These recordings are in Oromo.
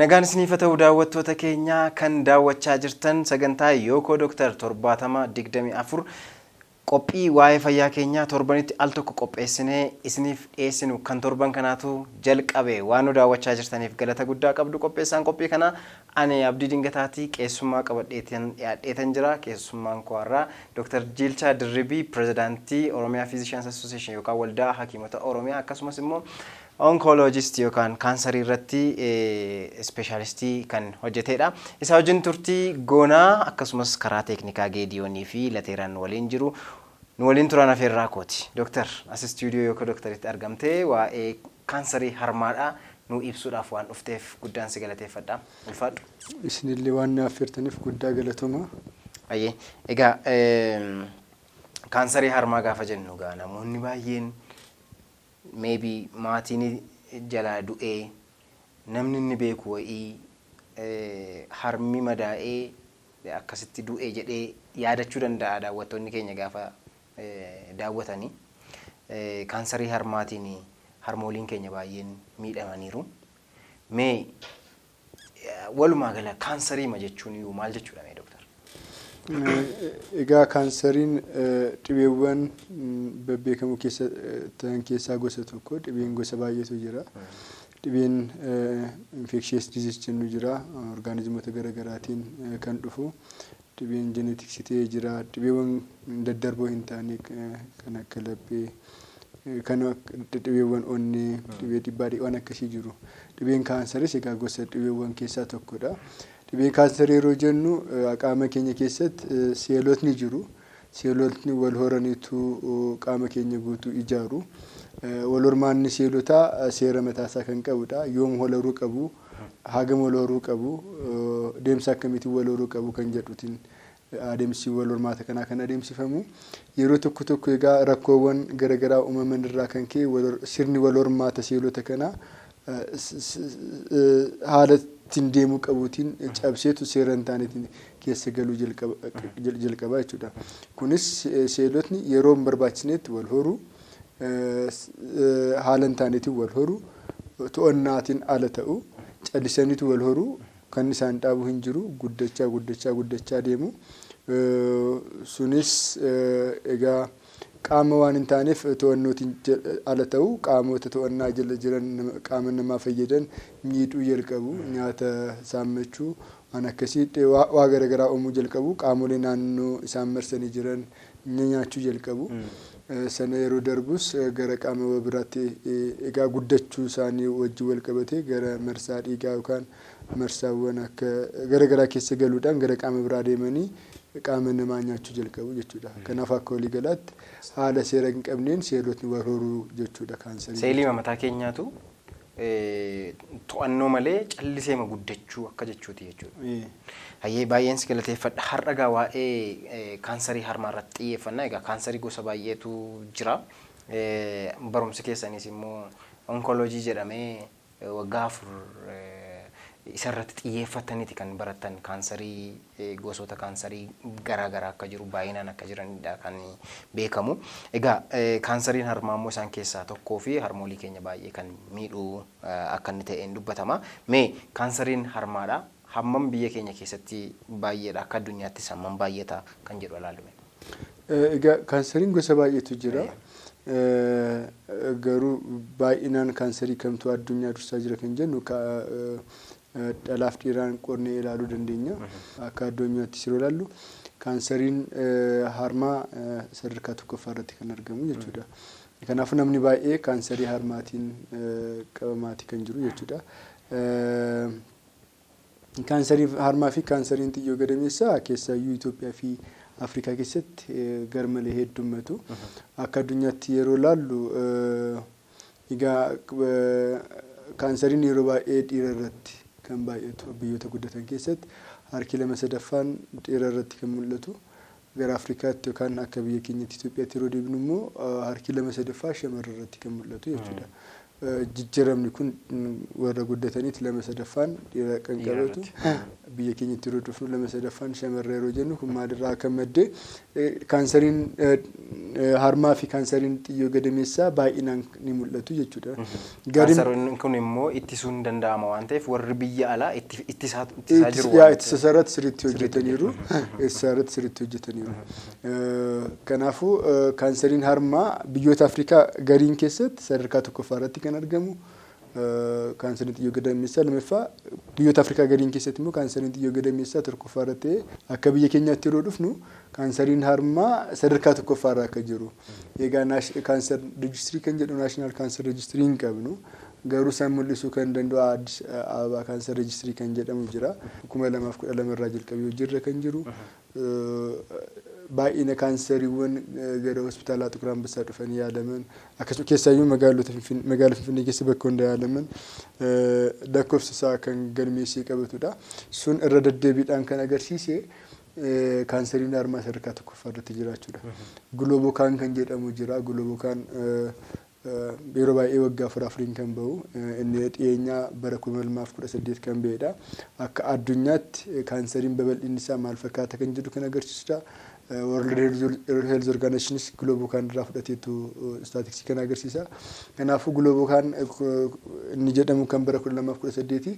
Nagaan isiniif haa ta'u daawwattoota keenya kan daawwachaa jirtan sagantaa Yookoo Dooktar 7024 qophii waa'ee fayyaa keenyaa torbanitti al tokko qopheessinee isiniif dhiyeessinu kan torban kanaatu jalqabe. Waan nu daawwachaa jirtaniif galata guddaa qabdu. Qopheessaan qophii kanaa ani Abdii Dingataatii keessummaa qabadheetan dhiyaadheetan jira. Keessummaan koo har'aa Dr. Jiilchaa Dirribii, Pirezidaantii Oromiyaa Physicians Association yookaan Waldaa Hakiimota Oromiyaa, akkasumas immoo oncologist yookaan kaansarii irratti ispeeshaalistii kan hojjetedha. Isaa wajjin turtii goonaa, akkasumas karaa teeknikaa Geediyoonii fi Lateeraan waliin jiru. Nu waliin turan afeerraa kooti. Dooktar, as istuudiyoo yookaan dooktaritti argamtee waa'ee kaansarii harmaadhaa nu ibsuudhaaf waan dhufteef guddaan si galateeffadha. Ulfaadhu. Isinillee waan na affeertaniif guddaa galatoma. Ayyee. Egaa kaansarii harmaa gaafa jennu egaa namoonni baay'een maybe maatiin jalaa du'ee, namni inni beeku wa'ii harmi madaa'ee akkasitti du'e jedhee yaadachuu danda'a daawwattoonni keenya gaafa daawwatanii. Kaansarii harmaatiin harmooliin keenya baay'een miidhamaniiru. Mee walumaa gala kaansariima jechuun iyyuu maal jechuudha mee, dooktar? Egaa kaansariin dhibeewwan bebbeekamoo keessa ta'an keessaa gosa tokko. Dhibeen gosa baay'eetu jira. Dhibeen infectious disease jennu jira. Orgaanizimoota garaagaraatiin kan dhufu. Dhibeen genetics ta'ee jira. Dhibeewwan daddarboo hin taane kan akka laphee, kan dhibeewwan onnee, dhibee dhibbaa, waan akkasii jiru. Dhibeen kaansaris egaa gosa dhibeewwan keessaa tokkodha. Dhibee kaansarii yeroo jennu qaama keenya keessatti seelotni jiru. Seelotni wal horaniitu qaama keenya guutuu ijaaru. Wal hormaanni seelotaa seera mataasaa kan qabudha. Yoom wal horuu qabu, hagam wal horuu qabu, deemsa akkamiitiin wal horuu qabu kan jedhutiin adeemsi wal hormaata kanaa kan adeemsifamu. Yeroo tokko tokko egaa rakkoowwan garaagaraa uumaman irraa kan ka'e sirni wal hormaata seelota kanaa haala ittiin deemuu qabuutiin cabseetu seera hin taanetiin keessa galuu jalqaba jechuudha. Kunis seelotni yeroo hin barbaachisnetti wal horuu, haala hin taanetiin wal horuu, to'annaatiin ala ta'u, callisaniitu wal horuu, kan isaan dhaabu hin jiru, guddachaa guddachaa guddachaa deemu. Sunis egaa qaama waan hin taaneef to'annootiin ala ta'u, qaamota to'annaa jala jiran qaama namaa fayyadan miidhuu jalqabu, nyaata saammachuu, waan akkasii waa garaagaraa uumuu jalqabu, qaamolee naannoo isaan marsanii jiran nyaachuu jalqabu. Sana yeroo darbus gara qaama biraatti egaa guddachuu isaanii wajjin wal qabatee gara marsaa dhiigaa yookaan marsaawwan akka garaagaraa keessa galuudhaan gara qaama biraa deemanii qaama namaa nyaachuu jalqabu jechuudha. Kanaaf akka waliigalaatti haala seera hin qabneen seelotni wal horuu jechuudha kaansarii. Seelii mataa keenyaatu to'annoo malee calliseema guddachuu akka jechuuti jechuudha. Hayyee, baay'een si galateeffadha. Har'a egaa waa'ee kaansarii harmaa irratti xiyyeeffanna. Egaa kaansarii gosa baay'eetu jira. Barumsi keessanis immoo onkoloojii jedhamee waggaa 4 isarratti xiyyeeffataniiti kan barattan. Kaansarii, gosoota kaansarii garaa garaa akka jiru, baay'inaan akka jiranidha kan beekamu. Egaa kaansariin harmaa immoo isaan keessaa tokkoo fi harmoolii keenya baay'ee kan miidhu akka inni ta'een dubbatama. Mee kaansariin harmaadha hammam biyya keenya keessatti baay'eedha, akka addunyaattis hammam baay'ata kan jedhu ilaalume? Egaa kaansariin gosa baay'eetu jira. Garuu baay'inaan kaansarii kamtu addunyaa dursaa jira kan jennu dhalaaf dhiiraan qoodnee ilaaluu dandeenya. Akka addunyaatti yeroo ilaallu kaansariin harmaa sadarkaa tokkoffaa irratti kan argamu jechuudha. Kanaafuu namni baay'ee kaansarii harmaatiin qabamaatii kan jiru jechuudha. Kaansarii harmaa fi kaansariin xiyyoo gadameessaa keessaayyuu Itoophiyaa fi Afrikaa keessatti garmalee heddummatu. Akka addunyaatti yeroo ilaallu egaa kaansariin yeroo baay'ee dhiira irratti kan baay'atu, biyyoota guddatan keessatti harki 2/3n dhiira irratti kan mul'atu. Gara Afrikaatti yookaan akka biyya keenyatti Itoophiyaatti yeroo deebinu immoo harki 2/3 shamarra irratti kan mul'atu jechuudha. Jijjiiramni kun warra guddataniiti, lama sadaffaan dhiira kan qabatu. Biyya keenyatti yeroo dhufnu, lama sadaffaan shamarra yeroo jennu, kun maalirraa akka madde, kaansariin harmaa fi kaansariin xiyyoo gadameessaa baay'inaan ni mul'atu jechuudha. Kaansariin kun immoo ittisuun danda'ama waan ta'eef, warri biyya alaa ittisaa jiru. Yaa, ittisa irratti sirriitti hojjetaniiru. Ittisa irratti sirriitti hojjetaniiru. Kanaafuu kaansariin harmaa biyyoota Afrikaa gariin keessatti sadarkaa tokkoffaa irratti kan argamu. Kaansariin xiyyoo gadameessaa lammaffaa, biyyoota Afrikaa gariin keessatti immoo kaansariin xiyyoo gadameessaa tokkoffaa irratti ta'ee, akka biyya keenyaatti yeroo dhufnu kaansariin harmaa sadarkaa tokkoffaa irra akka jiru. Egaa cancer registry kan jedhu, national cancer registry hin qabnu. Garuu isaan mul'isuu kan danda'u Addis Ababaa cancer registry kan jedhamu jira. 2012 irraa jalqabee hojiirra kan jiru. Baay'ina kaansariiwwan gara hospitaalaa Xiquur Ambassaa dhufanii yaalaman, akkasuma keessaayyuu magaalota magaalaa Finfinnee keessa bakka hunda yaalaman, lakkoofsa isaa kan galmeessee qabatudha. Sun irra deddeebiidhaan kan agarsiise kaansariin harmaa sadarkaa tokkoffaa irratti jiraachuudha. GLOBOCAN kan jedhamu jira. GLOBOCAN yeroo baay'ee waggaa afur afuriin kan bahu, inni dhiyeenyaa bara 2018 kan bahedha. Akka addunyaatti kaansariin babal'inni isaa maal fakkaata kan jedhu kan agarsiisudha. World Health Organizationis GLOBOCAN irraa fudhateetu statisticsii kana agarsiisa. Kanaafuu GLOBOCAN inni jedhamu kan bara 2018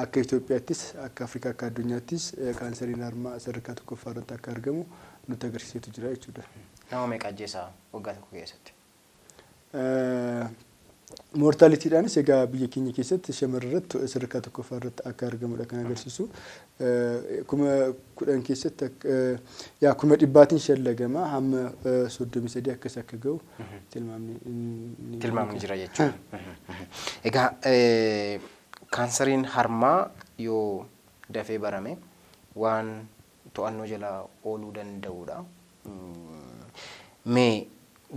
akka Itoophiyaattis, akka Afrikaa, akka addunyaattis kaansariin harmaa sadarkaa tokkoffaa irratti akka argamu nutti agarsiiseetu jira jechuudha. Nama meeqa ajjeesaa waggaa tokko keessatti? Mortalitydhaanis egaa biyya keenya keessatti shamarra irratti sadarkaa tokkoffaa irratti akka argamudha kan agarsiisu. 10,000 keessatti, yaa, 100,000n shallagama, hamma 33 akkas akka gahu tilmaamni. Tilmaamni jira jechuudha. Egaa kaansariin harmaa yoo dafee barame waan to'annoo jala ooluu danda'udha. Mee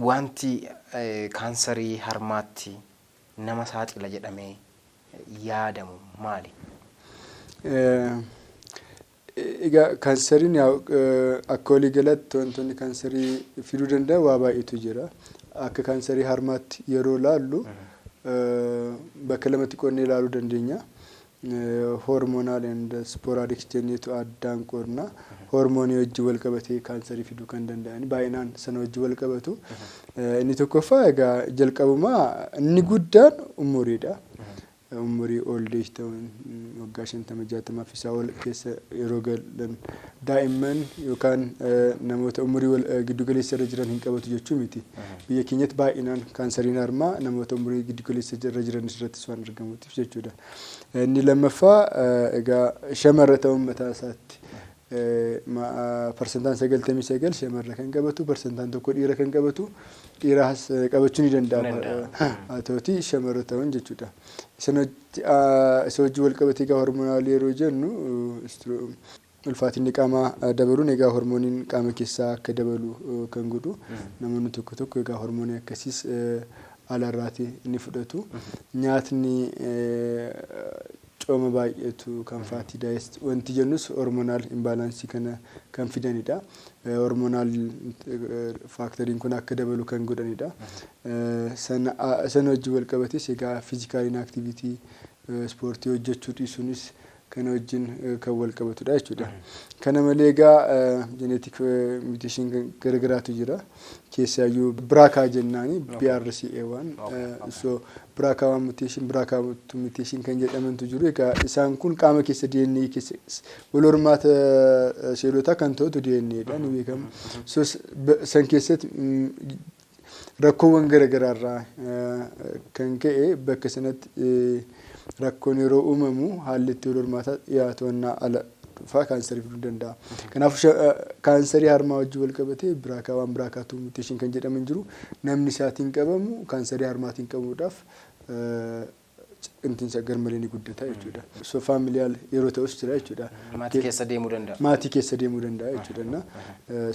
wanti kaansarii harmaatti nama saaxila jedhamee yaadamu maali? Egaa kaansariin akka waliigalaatti wantoonni kaansarii fiduu danda'an waa baay'eetu jira. Akka kaansarii harmaatti yeroo laallu bakka lamatti qoodnee ilaaluu dandeenya. Hormonal and sporadic jenneetu addaan qoodna. Hormoonii wajjin wal qabatee kaansarii fiduu kan danda'an baay'inaan sana wajjin wal qabatu. Inni tokkoffaa egaa jalqabumaa inni guddaan umuriidha. Umurii old age ta'uun, waggaa 50, 60 fi isaa ol keessa yeroo galan, daa'imman yookaan namoota umurii giddu galeessa irra jiran hin qabatu jechuu miti. Biyya keenyatti baay'inaan kaansariin harmaa namoota umurii giddu galeessa irra jiran irrattis waan argamuutiif jechuudha. Inni lammaffaa egaa shamarra ta'uun mataa isaatti, parsantaan 99 shamarra kan qabatu, parsantaan 1 dhiira kan qabatu, dhiiraas qabachuu ni danda'a. Haa ta'uti, shamarra ta'uun jechuudha. Isa wajjin wal qabatee egaa hormonalii yeroo jennu, ulfaatinni qaamaa dabaluun egaa hormooniin qaama keessaa akka dabalu kan godhu, namoonni tokko tokko egaa hormoonii akkasiis alarraati ni fudhatu. Nyaatni cooma baay'atu kan fatty diet wanti jennus hormonal imbalanceii kana kan fidanidha. Hormonal factoriin kun akka dabalu kan godhanidha. Sana wajjin wal qabates egaa physical inactivity, ispoortii hojjechuu dhiisuunis kana wajjin kan wal qabatudha jechuudha. Kana malee egaa genetic mutation garagaraatu jira. Keessaayyuu BRCA jennaani, BRCA1. So BRCA1 mutation, BRCA2 mutation kan jedhamantu jiru. Egaa isaan kun qaama keessa DNA keessa wal hormaata seelotaa kan to'atu DNA dha, ni beekama. So san keessatti rakkoowwan garaagaraarraa kan ka'e bakka sanatti rakkoon yeroo uumamu, haalli itti wal hormaataa dhiyaatonnaa ala dhufaa kaansarii fiduu danda'a. Kanaafuu kaansarii harmaa wajjin wal qabatee BRCA1, BRCA2 mutation kan jedhaman jiru. Namni isaatiin qabamu kaansarii harmaatiin qabamuudhaaf intinsa garmalee ni guddata jechuudha. So familial yeroo ta'us jira jechuudha. Maatii keessa deemuu danda'a. Maatii keessa deemuu danda'a jechuudha.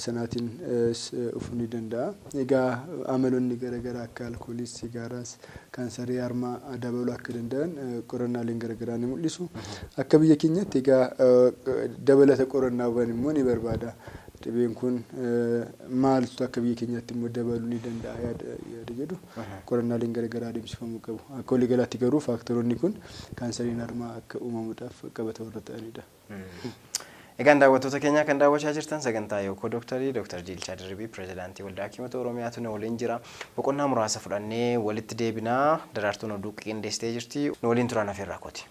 Sanaatiin dhufuu ni danda'a. Egaa amaloonni garaagaraa akka alkooliis, sigaaraas kaansarii harmaa dabaluu akka danda'an qorannaaleen garaagaraa ni mul'isu. Akka biyya keenyaatti egaa dabalata qorannaawwan immoo ni barbaada. Dhibeen kun maaltu akka biyya keenyaatti immoo dabaluu ni danda'a yaada jedhu qorannaaleen garaagaraa adeemsifamuu qabu. Akka waliigalaatti garuu factoroonni kun kaansariin harmaa akka uumamuudhaaf qabata warra ta'anidha. Egaan daawwattoota keenya, kan daawwachaa jirtan sagantaa Yookoo Dooktarii. Dooktar Jiilchaa Dirribii, Pirezidaantii Waldaa Hakiimota Oromiyaatu nu waliin jira. Boqonnaa muraasa fudhannee walitti deebinaa. Daraartuun oduu qindeessitee jirti. Nu waliin turan afeerraa kooti.